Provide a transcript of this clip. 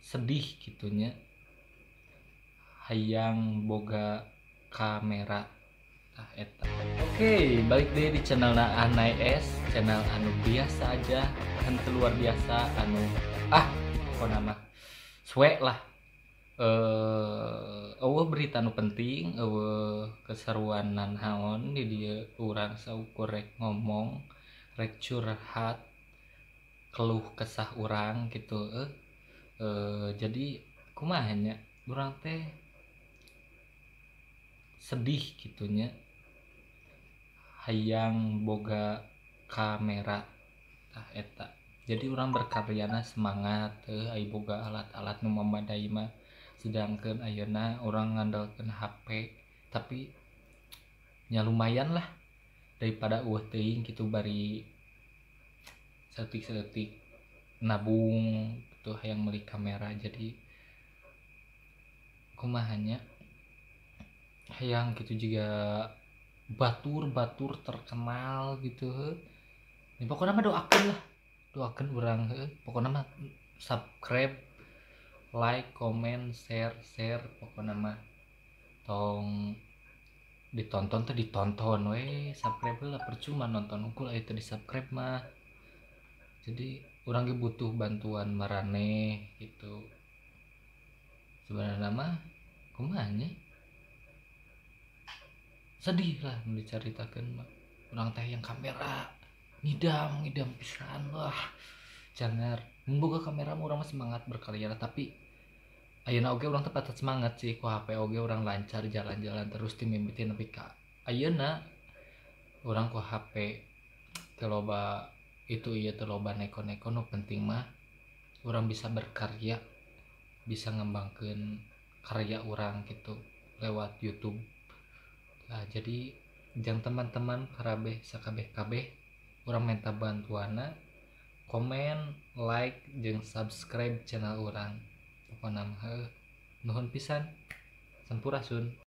Sedih gitu nya, hayang boga kamera. Tah eta. Oke, balik deh di channel Anai S, channel anu biasa aja, henteu luar biasa, anu pokona mah suwe lah. Euweuh berita nu penting, euweuh keseruan naon di dieu. Urang saukur rek ngomong, rek curhat keluh kesah urang gitu. Jadi kumaha nya, urang teh sedih gitu nya, hayang boga kamera. Tah eta. Jadi urang berkaryana semangat ai boga alat-alat nu memadai mah, sedangkan ayeuna urang ngandalkeun HP, tapi nya lumayan lah daripada euweuh teuing gitu, bari saeutik-saeutik nabung gitu hayang meuli kamera. Jadi kumaha nya, hayang gitu juga batur-batur terkenal gitu heuh. Ya, pokoknya mah doakeun lah, doakeun urang heuh. Pokoknya mah subscribe, like, komen, share, share, pokoknya mah tong ditonton tuh ditonton we, subscribe lah, percuma nonton unggul aya teu di subscribe mah. Jadi urang ge butuh bantuan maraneh gitu. Sebenarnya mah kumaha nya, sedih lah nu dicaritakeun mah. Urang teh yang kamera ngidam ngidam pisan lah, jangar mun boga kamera mah urang mah semangat berkarya. Tapi ayeuna oge urang teh patut semangat sih, ku HP oge urang lancar jalan-jalan terus ti mimiti nepi ka ayeuna. Urang ku HP teu loba itu ieu, teu loba neko-neko, nu penting mah urang bisa berkarya, bisa ngembangkeun karya urang gitu lewat YouTube. Nah, jadi jang teman-teman kabeh sakabeh-kabeh, urang minta bantuanna komen, like, jeung subscribe channel urang. Pokona mah heuh, nuhun pisan. Sampurasun.